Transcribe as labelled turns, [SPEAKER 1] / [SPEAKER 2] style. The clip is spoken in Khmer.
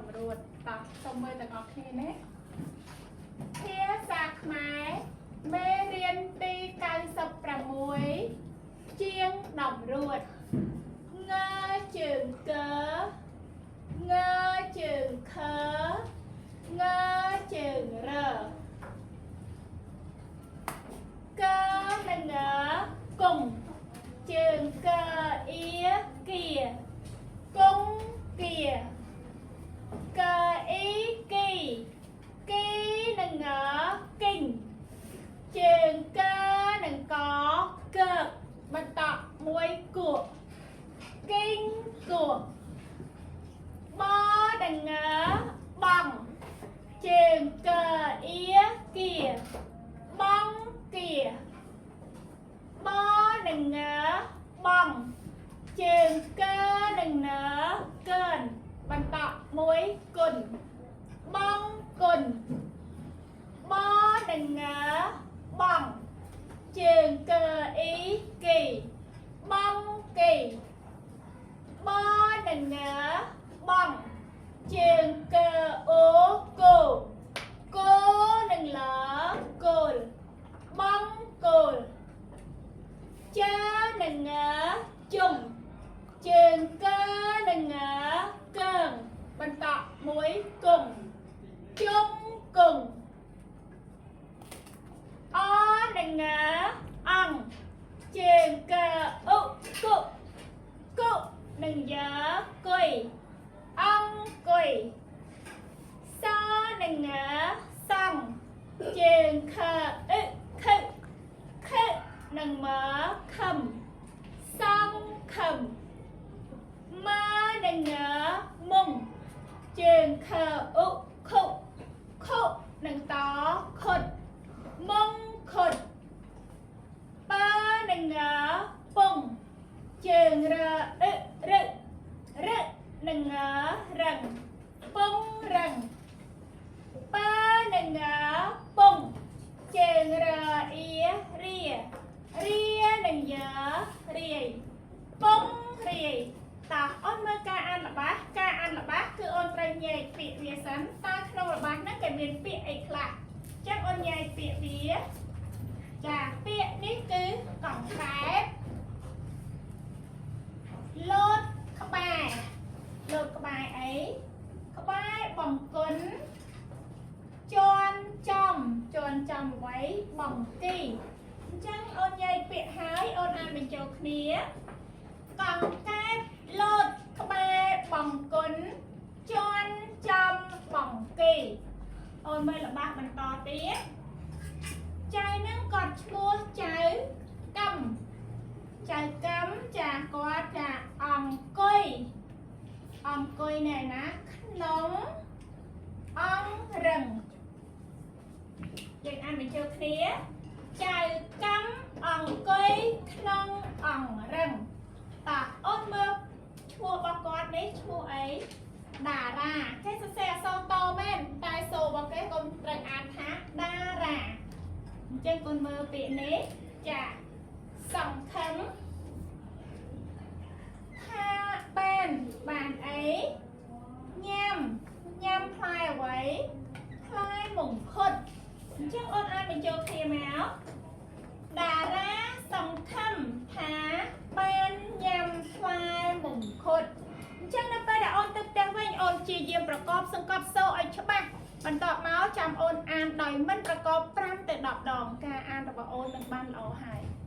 [SPEAKER 1] តម្រួតតោះសូមមើលទាំងអស់គ្នាណាភាសាខ្មែរមេរៀនទី96ជាងតម្រួតងើជើងកងើជើងខងើជើងរកនិងងគង់ជើងកអៀគៀគង់គៀកអ៊ីគីគីនិងងគីងជើងកនិងកកើកបន្តមួយគក់គីងគក់បនិងងបងជើងកអៀគៀបងគៀបនិងងបងជើងកនិងនកើនបន្តមួយគុណបងគុណបនិងងបងជើងកអ៊ីគីបងគីបនិងងបងជើងកអូគោគោនិងលគោលបងគោលជើនិងងជុំជើងកនិងងកើងបន្តមួយគង់ជុំគង់អនិងងអង្គជើងកអុគុគុនិងយើគុយអង្គុយសនិងងសង់ជើងខអឹខឹខឹនិងមខឹមសង់ខឹមមនិងងមុងជើងខអុខុខុនិងតខុតមុងខុតបើនិងងពងជើងរអឹរឹរឹនិងងរឹងពងរឹងបើនិងងពងជើងរអៀរារានិងយើរាយពងរាយតោះអូនមើលការអានល្បះការអានល្បះគឺអូនត្រូវញែកពាក្យវាសិនតើក្នុងល្បះហ្នឹងគេមានពាក្យអីខ្លះចឹងអូនញែកពាក្យវាចាពាក្យនេះគឺកង្កែបលោតក្បែរលោតក្បែរអីក្បែរបង្គន់ជន់ចំជន់ចំអ្វីបង្គីអញ្ចឹងអូនញែកពាក្យហើយអូនអានបញ្ចូលគ្នាកង្កែបលោតក្បែរបង្គន់ជន់ចំបង្គីអូនមើលល្បះបន្តទៀតចៅនឹងគាត់ឈ្មោះចៅកម្មចៅកម្មចាគាត់ចាអង្គុយអង្គុយណែណាក្នុងអង្គរឹងយើងអានបញ្ចូលគ្នាចៅកម្មអង្គុយក្នុងអង្គរឹងតោះអូនមើលឈ្មោះរបស់គាត់នេះឈ្មោះអីតារាគេសរសេរអក្សរតមែនតែសូរបស់គេកុំត្រូវអានថាតារាអញ្ចឹងកូនមើលពាក្យនេះចាសង្ឃឹមថាបានបានអីញ៉ាំញ៉ាំផ្លែអ្វីផ្លែមង្ឃុតអញ្ចឹងអូនអាចបញ្ចូលគ្នាមកតារាសង្ឃឹមថាបានញ៉ាំផ្លែមង្ឃុតអញ្ចឹងនៅពេលដែលអូនទៅផ្ទះវិញអូនព្យាយាមប្រកបសង្កត់សូរឲ្យច្បាស់បន្ទាប់មកចាំអូនអានដោយមិនប្រកប5ទៅ10ដងការអានរបស់អូននឹងបានល្អហើយ។